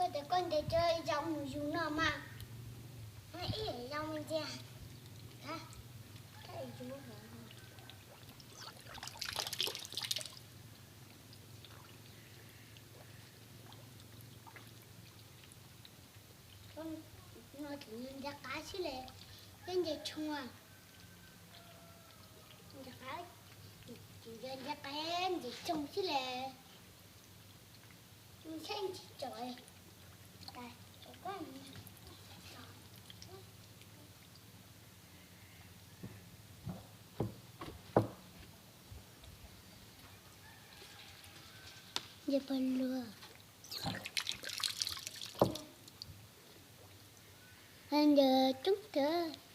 Koj tias koj ntes cov zaub mus yug noj mas, ib yam zaub me ntxiag. No tseem nce qav xwb le, nce tshooj, nce qav, nce qav nce tshooj xwb le, saib tsis tsom. Nce pog luag, nce coob kawg.